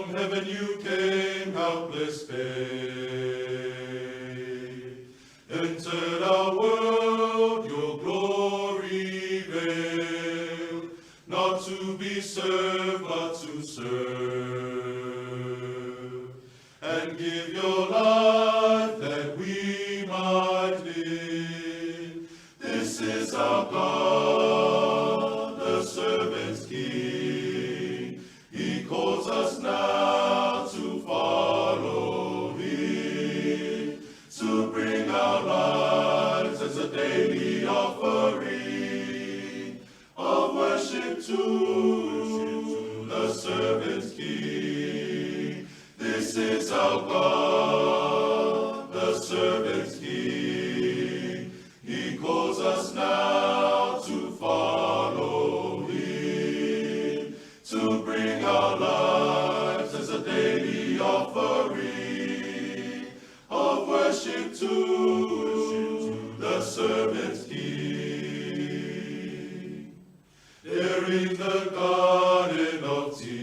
From heaven you came, helpless babe, entered our world, your glory veiled, not to be served, but to serve, and give your life that we might live. This is our God, the servant's King. He calls us now to follow him, to bring our lives as a daily offering of worship to the servant's King. This is our God, the servant's King. He calls us now to follow him, to bring our lives as a daily offering of worship to the servant's King. There in the garden of tears,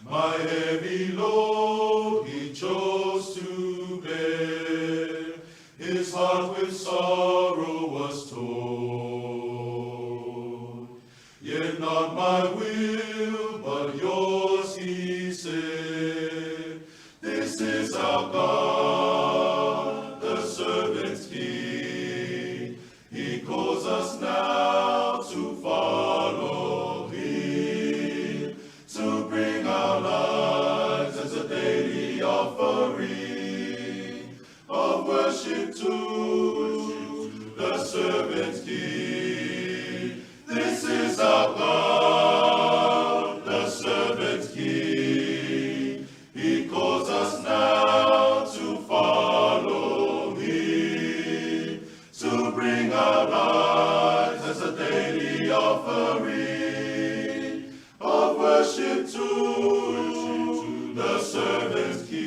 my heavy load he chose to bear. His heart with sorrow was torn. Yet not my will, but yours, he said. This is our God, the servant's King. He calls us now to follow him, to bring our lives as a daily offering of worship to the servant's King. This is our God, the servant's King. He calls us now to follow him, to bring our lives as a daily offering of worship to the servant's King.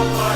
Ono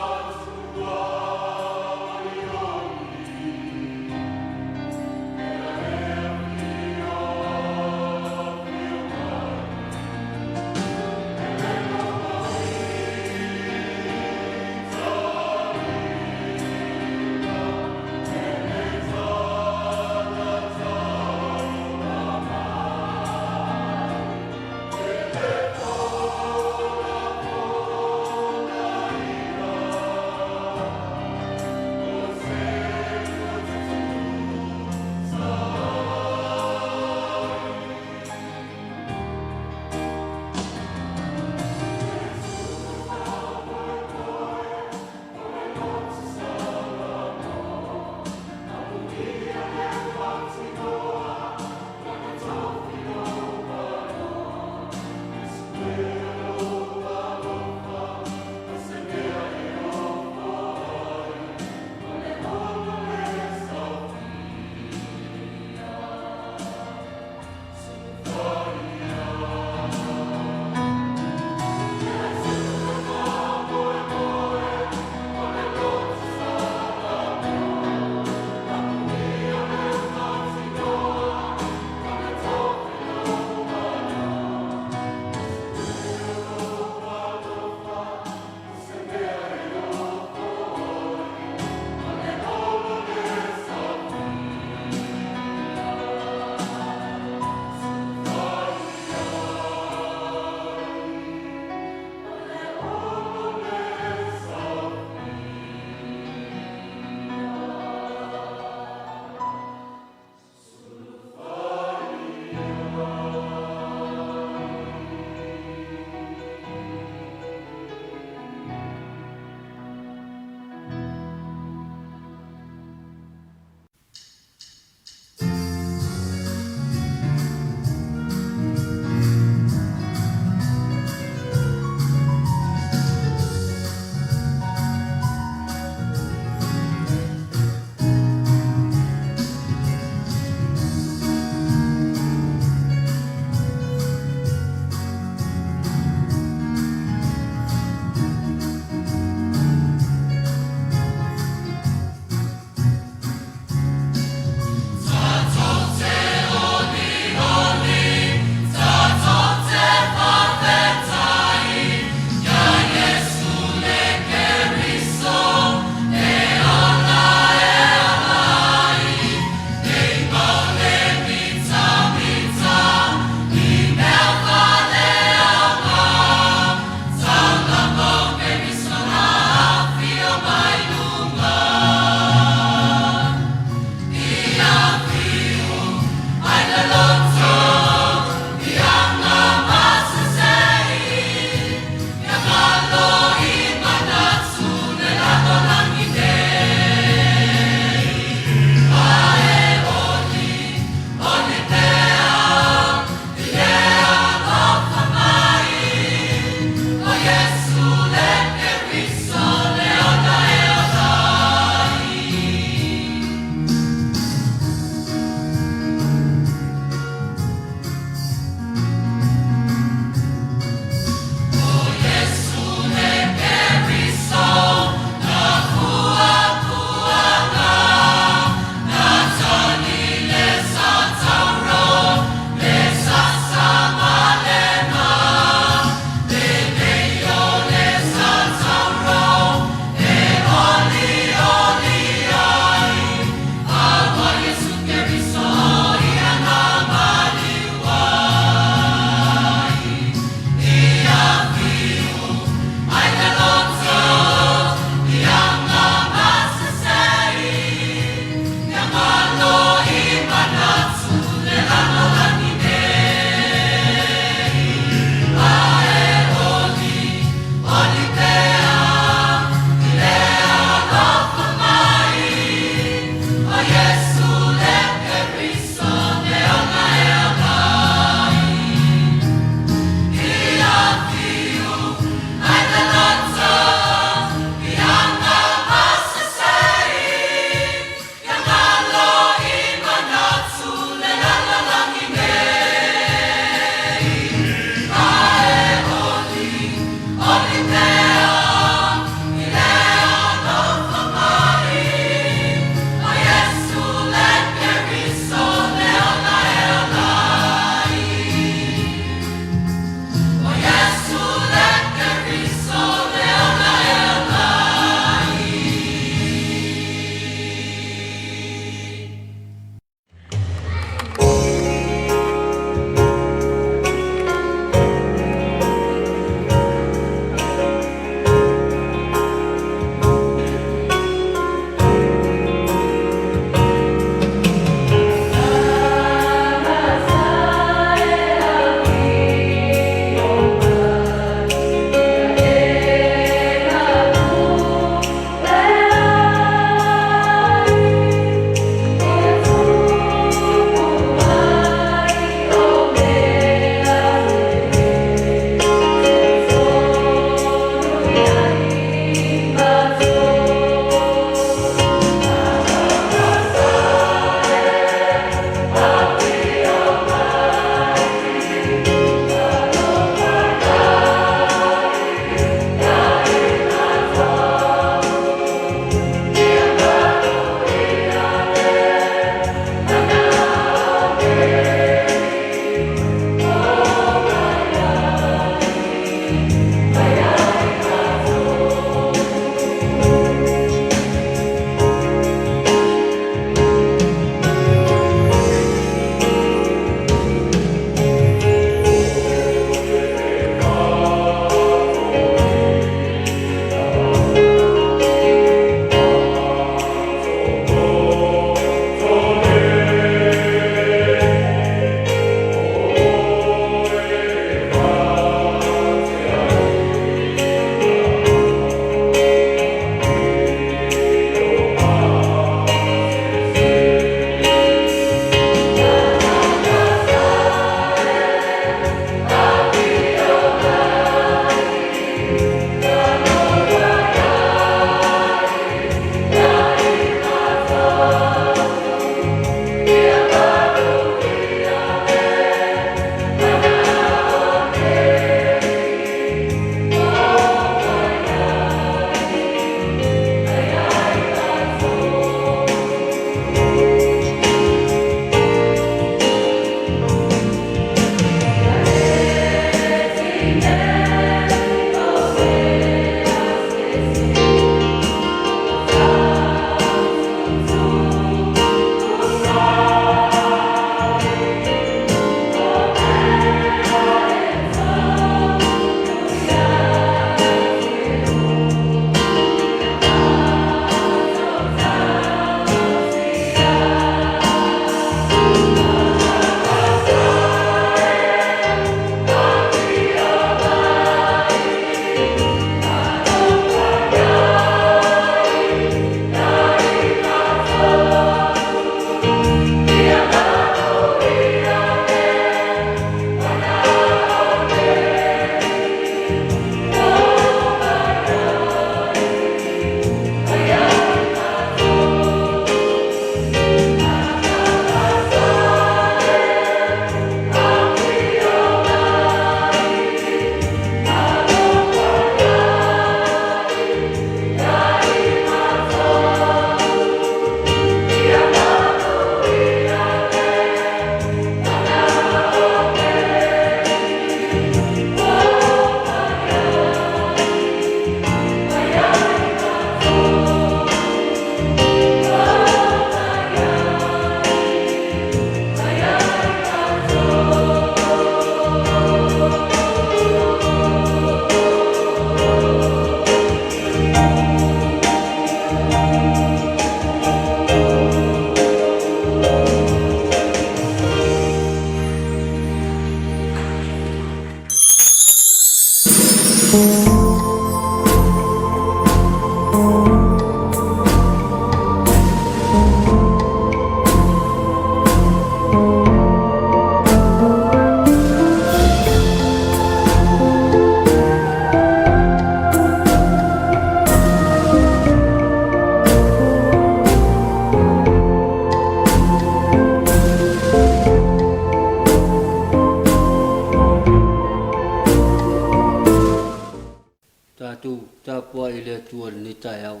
Atua i lenei taeao.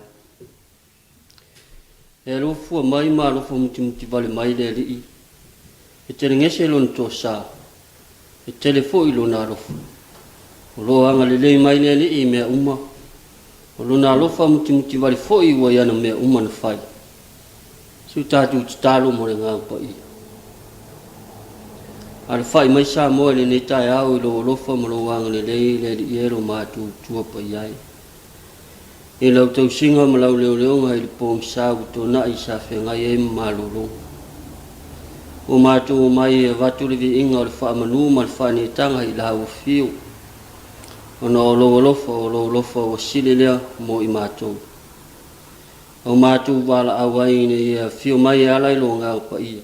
E alofua mai ma alofa mutimuti vale mai le Alii, e telegese Lona tosa, e tele foi Lona alofa. O lo o agalelei mai le Alii i mea uma, o Lona alofa mutimuti vale foi ua i ana mea uma na fai. Se i o tatou tatalo mo le Agaga Paia. Alafai mai Samoa i lenei taeao i lou alofa ma lou agalelei le Alii e lo matou Atua paia e. I lau tausiga ma lau leoleoga i le pogisa ua tuanai sa feagai ai ma malologa. Ua matou omai e avatu le viiga o le faamanu ma le faaneetaga i lau afio, ona o lou alofa, o lou alofa ua sili lea mo i matou. Au matou valaau ai ina ia afio mai e ala i lo Agaga Paia.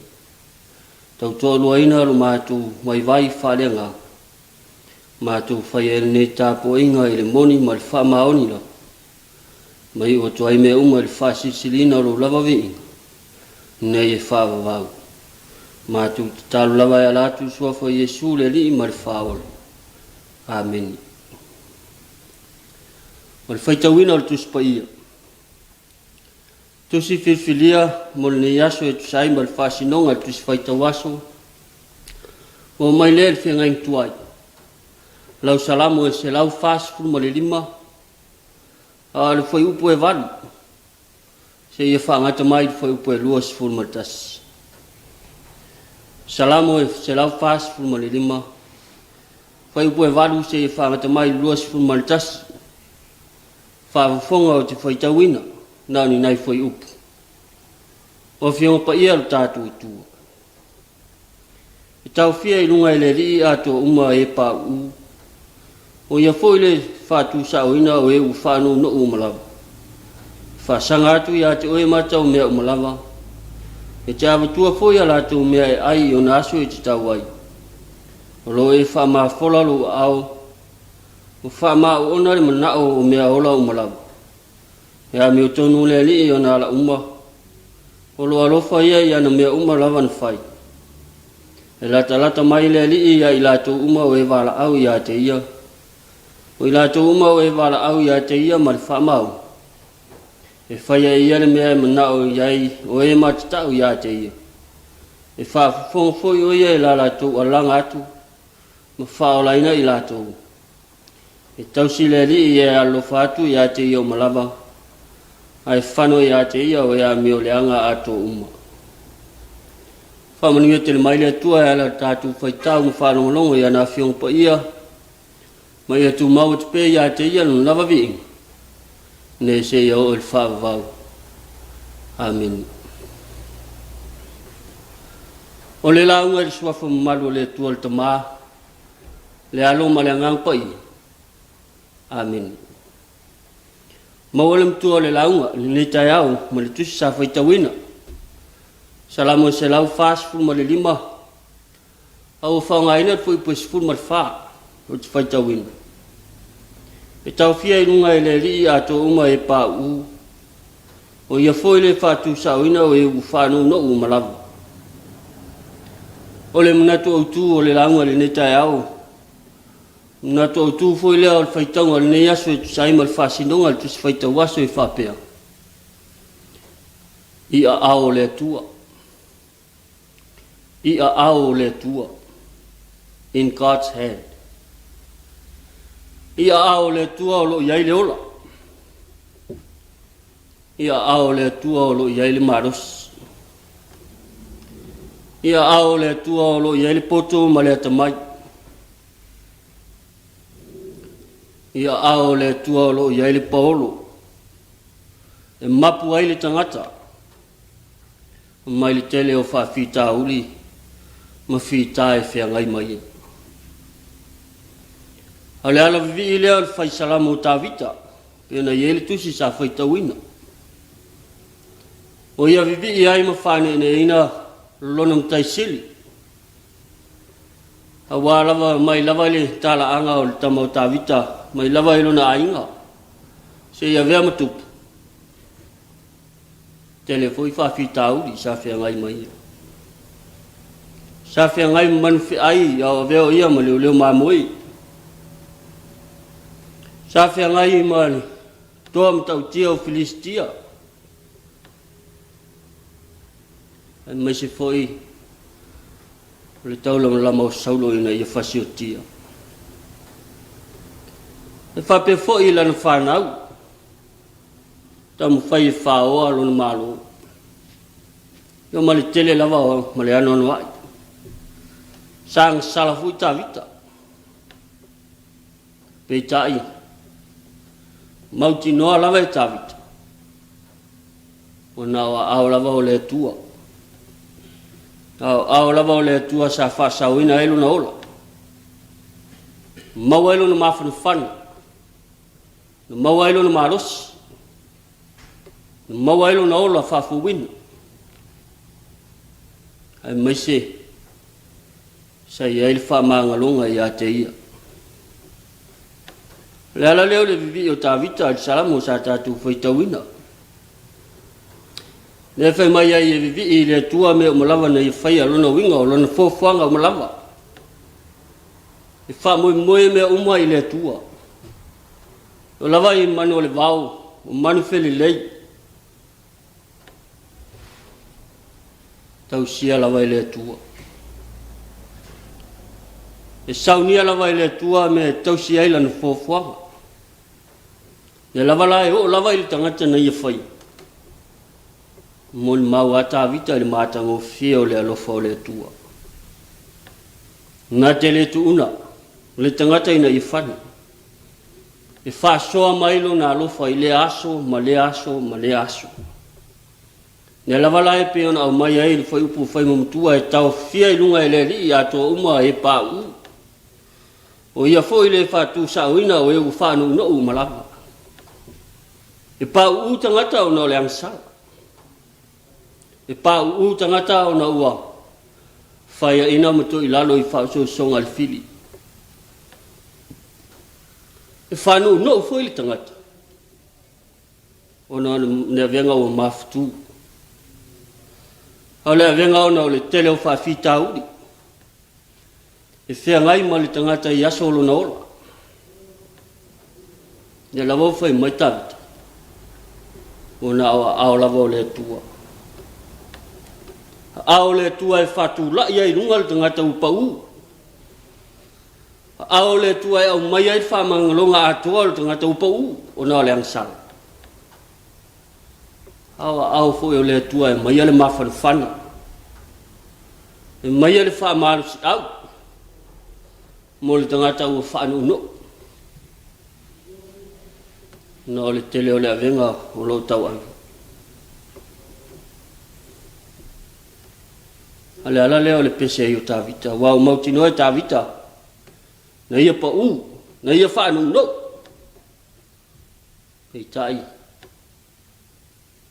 Tautoaluaina lo matou vaivai faaleagaga, matou faia ai lenei tapuaiga i le moni ma le faamaoni lava, ma iu atu ai mea uma i le faasilisiliina o lou lava viiga, nei e faavavau. Matou tatalo lava e ala atu i le Suafa o Iesu le Alii ma le Faaola. Amene. O le faitauina o le Tusi Paia. Tusi filifilia mo lenei aso e tusa ai ma le faasinoga i le Tusi Faitau Aso, ua aumai lea i le feagaiga tuai. Lau Salamo e 145, a o le fuaiupu e 8, seia faagata mai i le fuaiupu e 21. Salamo e 145, fuaiupu e 8 seia faagata mai i le 21. Faafofoga ou te faitauina na o ni nai fuaiupu. O Afioga Paia o le tatou Atua, e taofia i luga e le Alii atoa uma e pauu, o ia foi le faatusaoina o e ua faanounou uma lava. E faasaga atu ia te oe mata o mea uma lava, e te avatua foi a latou mea e ai i ona aso e tatau ai. O lo o e faamafola lou aao, ua faamauona le manao o mea ola uma lava. E amiotonu le Alii i ona ala uma, o lo alofa ia i ana mea uma lava na fai. E latalata mai le Alii ia i latou uma o e valaau ia te ia, o i latou uma o e valaau ia te ia ma le faamaoni. E faia e ia le mea e manao i ai o e matatau ia te ia. E faafofoga foi o ia i la latou alaga atu ma faaolaina i latou. E tausi le Alii e alofa atu ia te ia uma lava, ae fano ia te ia o e amioleaga atoa uma. Faamanuia tele mai le Atua e ala i le tatou faitau ma faalogologo i ana Afioga Paia, ma ia tumau atu pea ia te ia lona lava viiga, nei seia oo i le faavavau. Amene. O le lauga i le suafa mamalu o le Atua le Tama, le Alo ma le Agaga Paia. Amene. Maua le matua o le lauga i lenei taeao ma le tusi sa faitauina. Salamo e 145, a ua faaaogaina le fuaiupu e 14 ou te faitauina. E taofia i luga e le Alii atoa uma e pauu, o ia foi le faatusaoina o e ua faanounou uma lava. O le manatu autu o le lauga i lenei taeao, manatu autu foi lea o le faitauga o lenei aso e tusa ai ma le faasinoga i le Tusi Faitau Aso e faapea, I aao o le Atua. I aao o le Atua. In God's hand. I aao o le Atua o lo o i ai le ola. I aao o le Atua o lo o i ai le malosi. I aao o le Atua o lo o i ai le poto ma le atamai. I aao o le Atua o lo o i ai le paolo e mapu ai le tagata mai le tele o faafitauli ma fita e feagai mai ai. A o le ala vivii lea o le fai salamo o Tavita, pei ona i ai le tusi sa faitauina. O ia vivii ai ma faaneeneeina lona Matai Sili, aua lava mai lava i le talaaga o le tama o Tavita, mai lava i lona aiga, seia avea ma tupu. Tele foi faafitauli sa feagai ma ia. Sa feagai ma manufeai a o avea o ia ma leoleo mamoe. Sa feagai ma le toa matautia o Filisitia, aemaise foi o le taulamalama o Saulo ina ia fasiotia. E faapea foi i lana fanau, taumafai e faoa lona Malo. Ia ma le tele lava ma le anoanoai. Sa agasala foi Tavita. Peitai, mautinoa lava e Tavita, ua na o aao lava o le Atua. Na o aao lava o le Atua sa faasaoina ai lona ola, maua ai lona mafanafana, na maua ai lona malosi, na maua ai lona ola faafouina, aemaise sa i ai le faamagaloga ia te ia. O le ala lea o le vivii o Tavita i le Salamo sa tatou faitauina. Lea fai mai ai e vivii i le Atua mea uma lava na ia faia, lona uiga o lona fuafuaga uma lava. E faamoemoe mea uma i le Atua. O lava i manu o le vao, o manu felelei, tausia lava e le Atua. E saunia lava e le Atua mea e tausi ai lana fuafuaga. Ia lava la e oo lava i le tagata na ia faia. Molimau a Tavita i le matagofie o le alofa o le Atua. Na te le tuuna le tagata ina ia fane. E faasoa mai lona alofa i lea aso ma lea aso ma lea aso. Lea lava la e pei ona aumai ai le fuaiupu faimamatua e taofia i luga e le Alii atoa uma e pauu. O ia foi le faatusaoina o e ua faanounou uma lava. E pauu tagata ona o le agasala. E pauu tagata ona ua faiaina ma toilalo i faaosoosoga a le fili. E faanounou foi le tagata ona o le avega ua mafutu. A o le avega ona o le tele o faafitauli e feagai ma le tagata i aso o lona ola. Ia lava ua fai mai Tavita, ua na o aao lava o le Atua. Aao o le Atua e faatulai ai i luga le tagata ua pau. Aao o le Atua e aumai ai le faamagaloga atoa o le tagata ua pau ona o le agasala. A o aao foi o le Atua e aumaia le mafanafana, e aumaia le faamalosiau mo le tagata ua faanounou ona o le tele o le avega o lo o tauave. A le ala lea o le pese ai o Tavita, aua ua mautinoa e Tavita na ia pau, na ia faanounou. Peitai,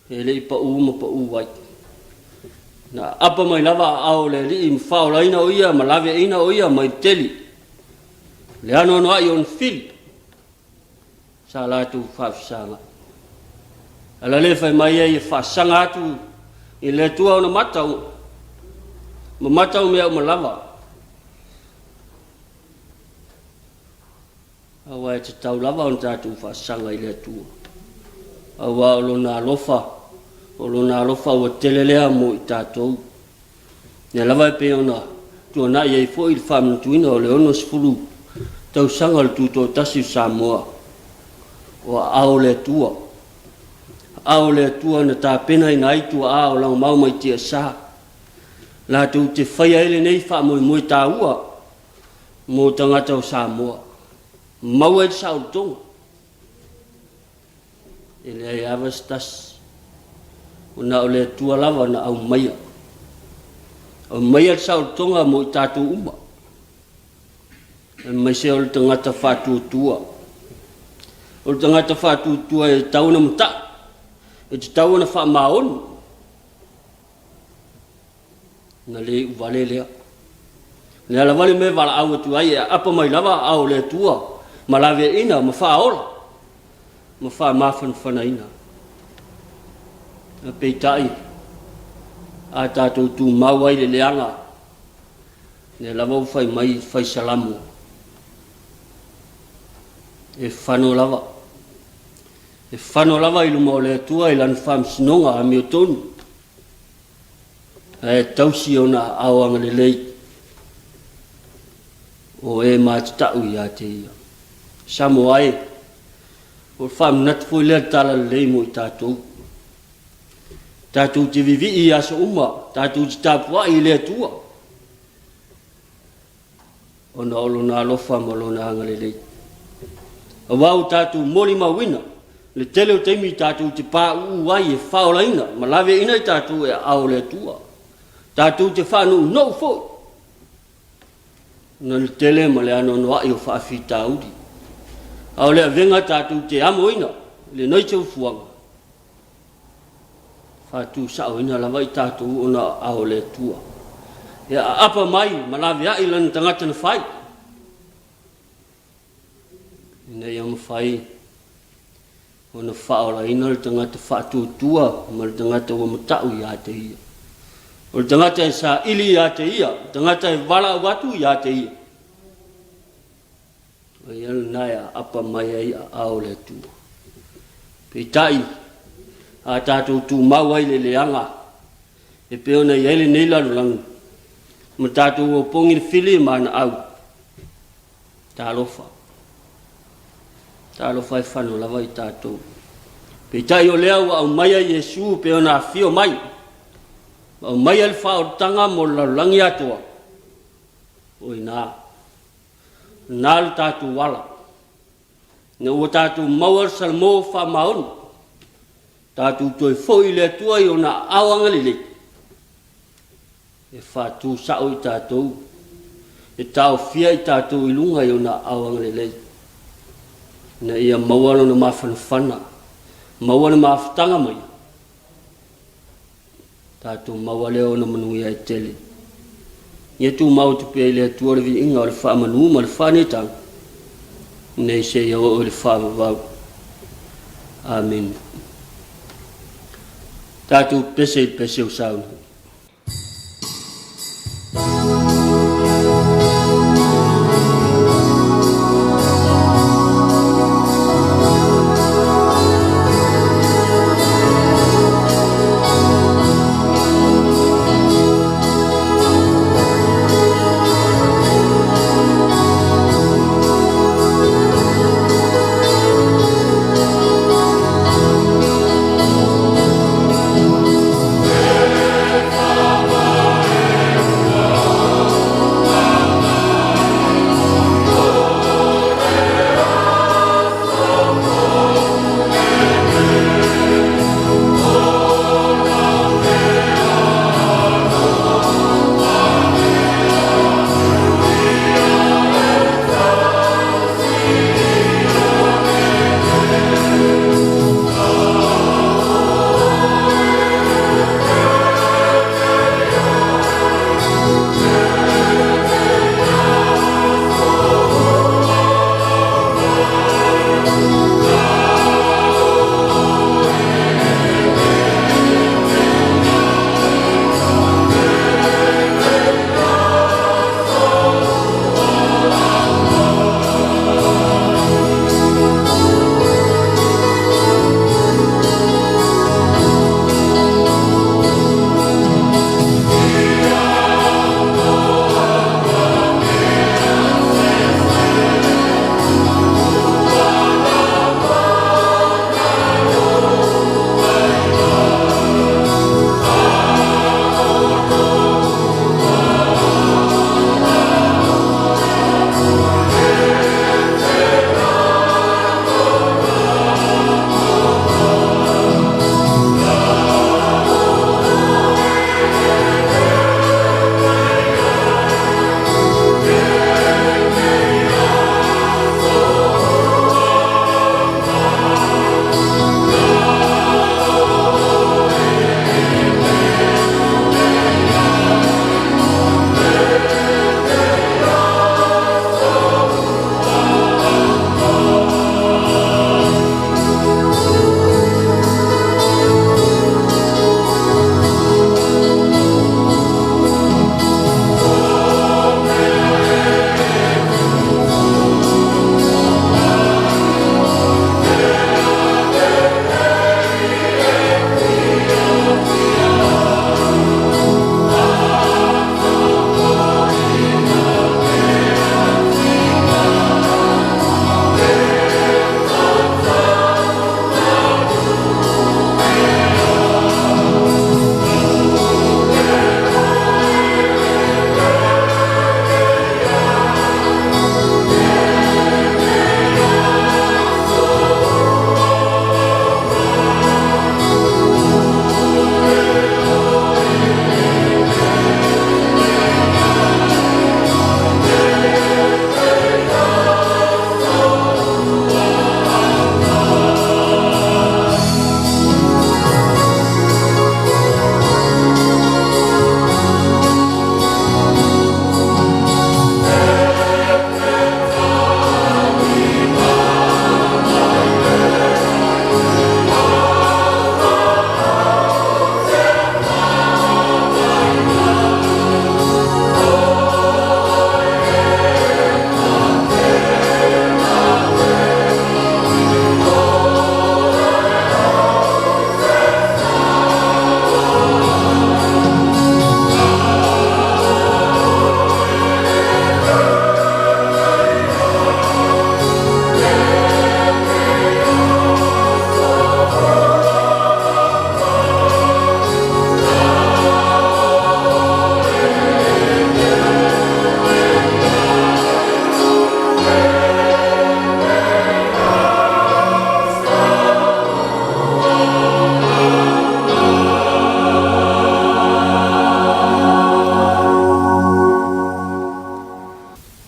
e le i pau ma pau ai. Na aapa mai lava aao o le Alii ma faaolaina o ia ma laveaiina o ia mai le teli, le anoanoai o ona fili sa latou faafesagai. Ala lea fai mai ai e faasaga atu i le Atua ona mata, ma mata o mea uma lava. Aua e tatau lava ona tatou faasaga i le Atua, aua o Lona alofa, o Lona alofa ua tele lea mo i tatou. Lea lava e pei ona tuanai ai foi le faamanatuina o le 60 tausaga o le Tutoatasi o Samoa, o aao o le Atua, aao o le Atua na tapenaina ai tuaa o Lagomau mai Tiasa, latou te faia ai lenei faamoemoe taua mo tagata o Samoa. Maua ai le saolotoga. E leai lava se tasi, ona o le Atua lava na aumaia. Aumaia le saolotoga mo i tatou uma, aemaise o le tagata faatuatua. O le tagata faatuatua e tatau ona matai, e tatau ona faamaoni. Na le iuvale lea. O le a lava le mea e valaau atu ai, e aapa mai lava aao o le Atua ma laveaiina ma faaola ma faamafanafanaina. Ae peitai, a tatou tumau ai i le leaga, lea lava ua fai mai fai Salamo, e fano lava. E fano lava i luma o le Atua i Lana faamasinoga amiotonu, ae tausi ona aao agalelei o e matatau ia te Ia. Samoa e, o le faamanatu foi lea talalelei mo i tatou. Tatou te vivii i aso uma, tatou te tapuai i le Atua, ona o Lona alofa ma Lona agalelei. Aua ua tatou molimauina le tele o taimi tatou te pauu ai e faaolaina ma laveaiina i tatou e aao o le Atua. Tatou te faanounou foi ona le tele ma le anoanoai o faafitauli. A o le avega tatou te amoina i lenei soifuaga, faatusaoina lava i tatou ona o aao o le Atua. E aapa mai ma laveai lana tagata na fai, ina ia mafai ona faaolaina le tagata faatuatua ma le tagata ua matau ia te ia. O le tagata e saili ia te ia, o le tagata e valaau atu ia te ia, O ia lena e aapa mai ai aao o le Atua. Peitai, a tatou tumau ai i le leaga e pei ona i ai lenei lalolagi, ma tatou opogi le fili ma ana au, talofa, talofa e fano lava i tatou. Peitai o lea ua aumaia Iesu pei ona afio mai, ma aumaia le faaolataga mo le lalolagi atoa, o i ina. Na lo tatou ala, ina ua tatou maua le Salamo faamaoni, tatou toe foi i le Atua i ona aao agalelei, e faatu sao i tatou, e taofia i tatou i luga i ona aao agalelei, ina ia maua lona mafanafana, maua le mafutaga mai, Tatou maua lea ona manuia e tele. Ia tumau atu pea i le Atua le viiga o le faamanu ma le faaneetaga, nei seia oo i le faavavau. Amene. Tatou pese i le pese o sauni.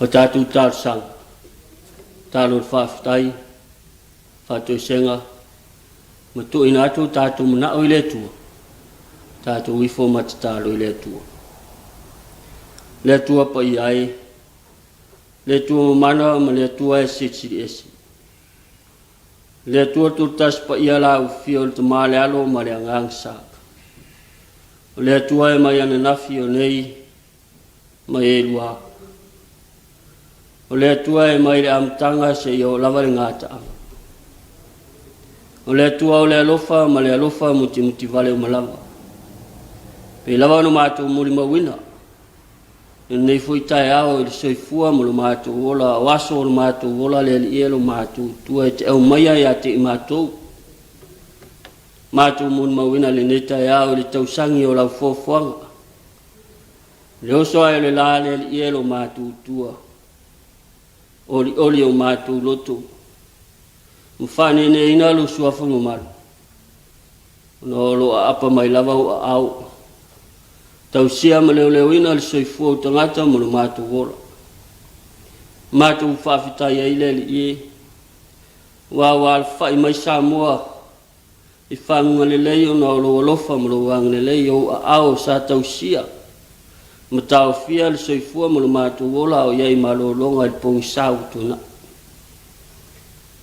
tatou talosaga, talo o le faafetai, faatoesega, ma tuuina atu o tatou manao i le Atua, tatou ifo ma tatalo i le Atua. Le Atua paia e, le Atua mamana ma le Atua e silisili ese. Le Atua Toatasi paia la ufia o le Tama le Alo ma le Agaga Sa. O le Atua e mai ananafi o nei ma e lua. O le Atua e mai le amataga seia oo lava le gataaga. O le Atua o le alofa ma le alofa mutimutivale uma lava. Pei lava ona matou molimauina i lenei foi taeao i le soifua ma lo matou ola, o aso o lo matou ola le Alii e lo matou Atua e te aumaia ia te i matou. Matou molimauina i lenei taeao i le tausagi o lau foafoaga. Le oso ae o le la le Alii e lo matou Atua, olioli o matou loto, ma faaneeneeina lou suafa mamalu, ona o lo o aapa mai lava ou aao, tausia ma leoleoina le soifua o tagata ma lo matou ola. Matou faafetai ai le Alii e, ua ua alafai mai Samoa i faguga lelei ona o lou alofa ma lou agalelei, ou aao sa tausia ma taofia le soifua ma lo matou ola o i ai malologa i le pogisa ua tuanai.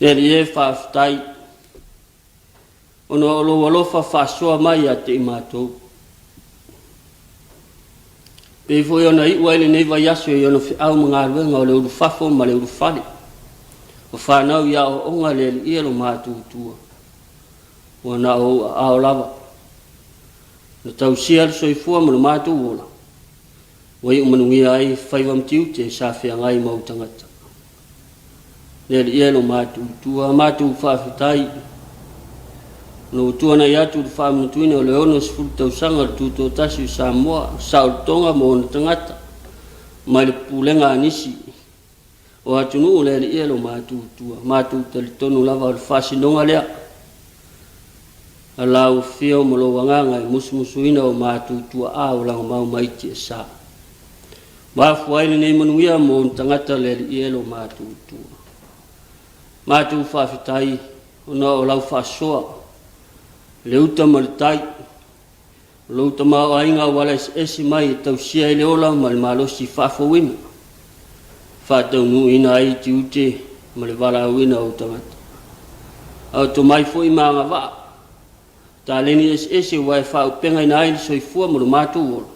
Le Alii e, faafetai ona o lou alofa faasoa mai ia te i matou. Pei foi ona iu ai lenei vaiaso i ona feau ma galuega o le ulufafo ma le ulufale, o fanau i aoaoga le Alii e lo matou Atua, ua na o ou aao lava na tausia le soifua ma lo matou ola, ua iu manuia ai faiva ma tiute sa feagai ma ou tagata. Le Alii e lo matou Atua, matou faafetai ona ua tuanai atu le faamanatuina o le 60 tausaga o le Tutoatasi o Samoa, saolotoga ma ona tagata mai le pulega a nisi o atunuu. Le Alii e lo matou Atua, matou talitonu lava o le faasinoga lea a lau afio ma lou agaga e musumusuina o matou tuaa o lagomau mai tiasa. Ua afua ai lenei manuia mo ona tagata. Le Alii e lo matou Atua, matou faafetai ona o lau faasoa, le uta ma le tai, o lou tamaoaiga auala eseese mai e tausia ai le ola ma le malosi faafouina, faataunuuina ai tiute ma le valaauina o ou tagata. A o tomai foi ma agavaa, taleni eseese ua e faaupegaina ai le soifua ma lo matou ola,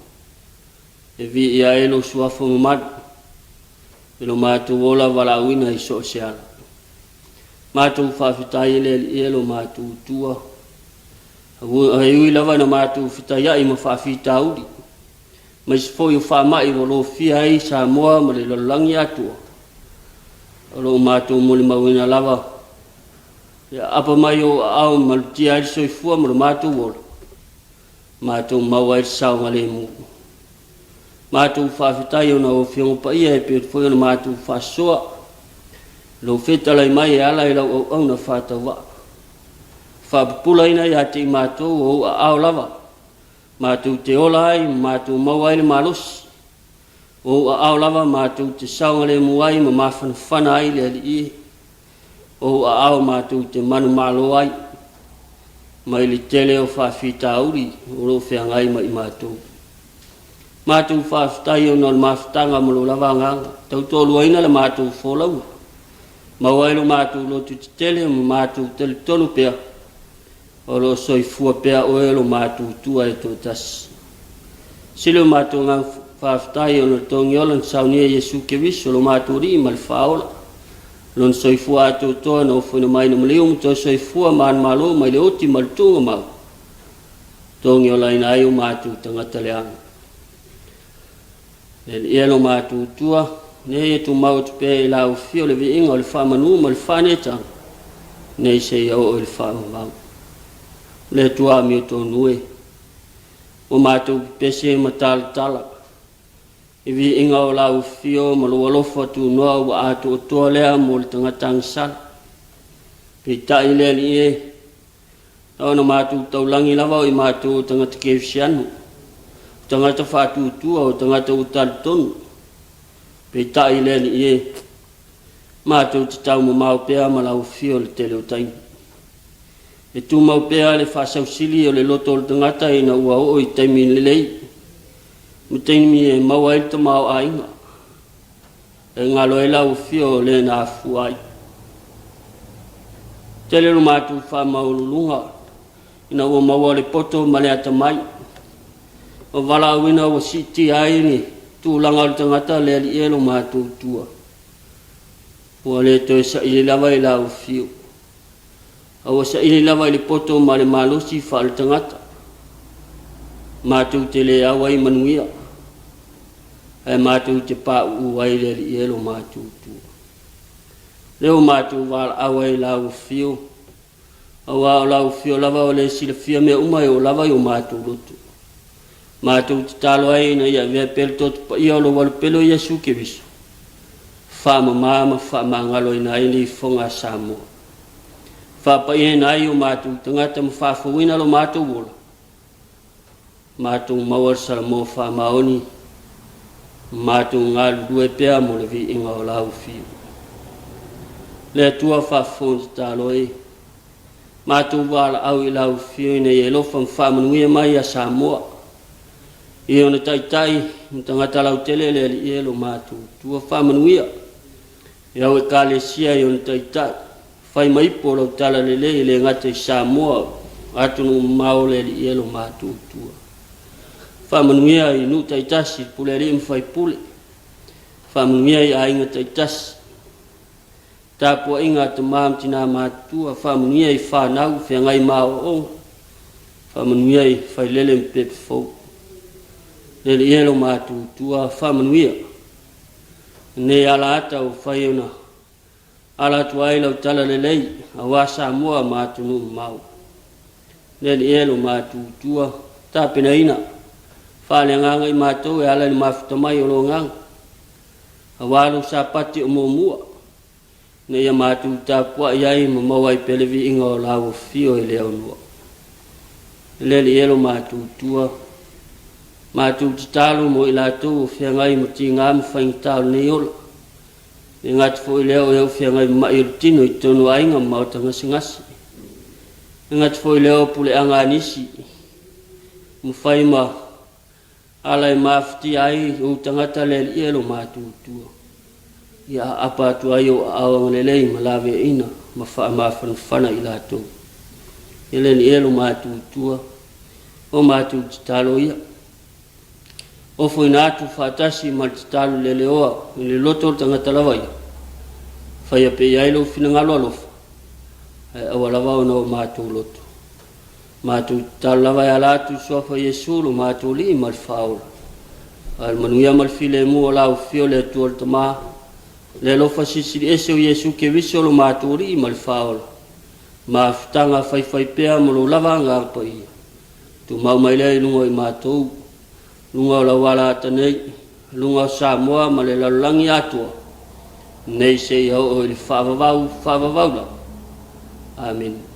e viia ai lou suafa mamalu i lo matou ola valaauina i so o se ala. Matou faafetai i le Alii e lo matou Atua, e ui lava ina matou fetaiai ma faafitauli, aemaise foi o faamai ua lofia ai Samoa ma le lalolagi atoa, o lo o matou molimauina lava le aapa mai o aao malutia ai le soifua ma lo matou ola, matou maua ai le saogalemu. Matou faafetai ona o Afioga Paia e pei foi ona matou faasoa, lou fetalai mai e ala i lau auauna faatauvaa, faapupulaina ia te i matou o ou aao lava, matou te ola ai ma matou maua ai le malosi, o ou aao lava matou te saogalemu ai ma mafanafana ai le Alii, o ou aao matou te manumalo ai mai le tele o faafitauli o lo o feagai ma i matou. Matou faafetai ona o le mafutaga ma lou lava agaga, tautoaluaina le matou folauga, maua ai lo matou loto tetele ma matou talitonu pea o lo o soifua pea oe lo matou Atua e toatasi. Sili o matou agaga faafetai ona o le togiola na saunia Iesu Keriso lo matou Alii ma le Faaola, lona soifua atoatoa na ofoina mai na maliu ma toe soifua manumalo mai le oti ma le tuugamau, togiolaina ai o matou tagata leaga. Le Alii e lo matou Atua, nei e tumau atu pea i lau afio le viiga o le faamanu ma le faaneetaga, nei seia oo i le faavavau. Le Atua amiotonu e, ua matou pepese ma talatala i viiga o lau afio ma lou alofa tunoa ua atoatoa lea mo le tagata agasala. Peitai le Alii e, na ona matou taulagi lava o i matou o tagata kerisiano, o tagata faatuatua, o tagata ua talitonu. Peitai le Alii e, matou te taumamao pea ma lau afio i le tele o taimi. E tumau pea le faasausili o le loto o le tagata ina ua oo i taimi lelei ma taimi e maua ai le tamaoaiga, e galo ai lau afio o le na afua ai. Tele lo matou faamaualuluga ina ua maua le poto ma le atamai, o valaauina ua siitia ai le tulaga o le tagata le Alii e lo matou tua. Ua le toe saili lava i lau afio, a ua saili lava i le poto ma le malosi faale-tagata. Matou te le au ai manuia, ae matou te pauu ai le Alii e lo matou tua. Lea ua matou valaau ai i lau afio, Aua o lau afio lava o le silafia mea uma e oo lava i o matou loto. Matou tatalo ai ina ia avea pea le toto paia o lou Alupele o Iesu Keriso, faamama ma faamagaloina ai le ifoga a Samoa. Faapaiaina ai o matou tagata ma faafouina lo matou ola. Matou maua le Salamo faamaoni, matou galulue pea mo le viiga o lau afio. Le Atua faafofoga tatalo e, matou valaau i lau afio ina ia alofa ma faamanuia mai ia Samoa, i ona taitai ma tagata lautele le Alii e lo matou Atua faamanuia i au Ekalesia i ona taitai, Fai ma ipu o lau tala lelei e le gata i Samoa, atunuu mamao le Alii e lo matou Atua. Faamanuia i nuu taitasi, pule alii ma faipule. Faamanuia i aiga taitasi. Tapuaiga a tama ma tina matutua, faamanuia i fanau, feagai ma aoaoga. Faamanuia i failele ma pepe fou. Le Alii e lo matou Atua, faamanuia. Nei ala ata ua fai ona Ala atu ai lau tala lelei aua Samoa ma atunuu mamao. Le Alii e lo matou Atua, tapenaina faaleagaga i matou e ala i le mafuta mai o lo Agaga, aua lou Sapati o muamua, ina ia matou tapuai ai ma maua ai pea le viiga o lau afio e le aunua. Le Alii e lo matou Atua, matou tatalo mo i latou o feagai ma tiga ma faigata o lenei ola, E gata foi lea o e o feagai ma ma'i o le tino i totonu o aiga ma maota gasegase. E gata foi lea o puleaga a nisi, ma fai ma ala e mafatia ai ou tagata le Alii e lo matou Atua. Ia aapa atu ai ou aao agalelei ma laveaiina ma faamafanafana i latou. E le Alii e lo matou Atua, o matou tatalo ia. Ofoina atu faatasi ma le tatalo leleoa i le loto o le tagata lava ia. Faia pea i ai lou finagalo alofa, ae aua lava ona o matou loto. Matou tatalo lava e ala atu i le Suafa o Iesu lo matou Alii ma le Faaola. A o le manuia ma le filemu o lau afio le Atua le Tama, le alofa silisili ese o Iesu Keriso lo matou Alii ma le Faaola, mafutaga faifaipea ma lou lava Agaga Paia, Tumau mai lea i luga o i matou, luga o lau ala ata nei, luga o Samoa ma le lalolagi atoa, nei seia oo i le faavavau faavavau lava. Amene.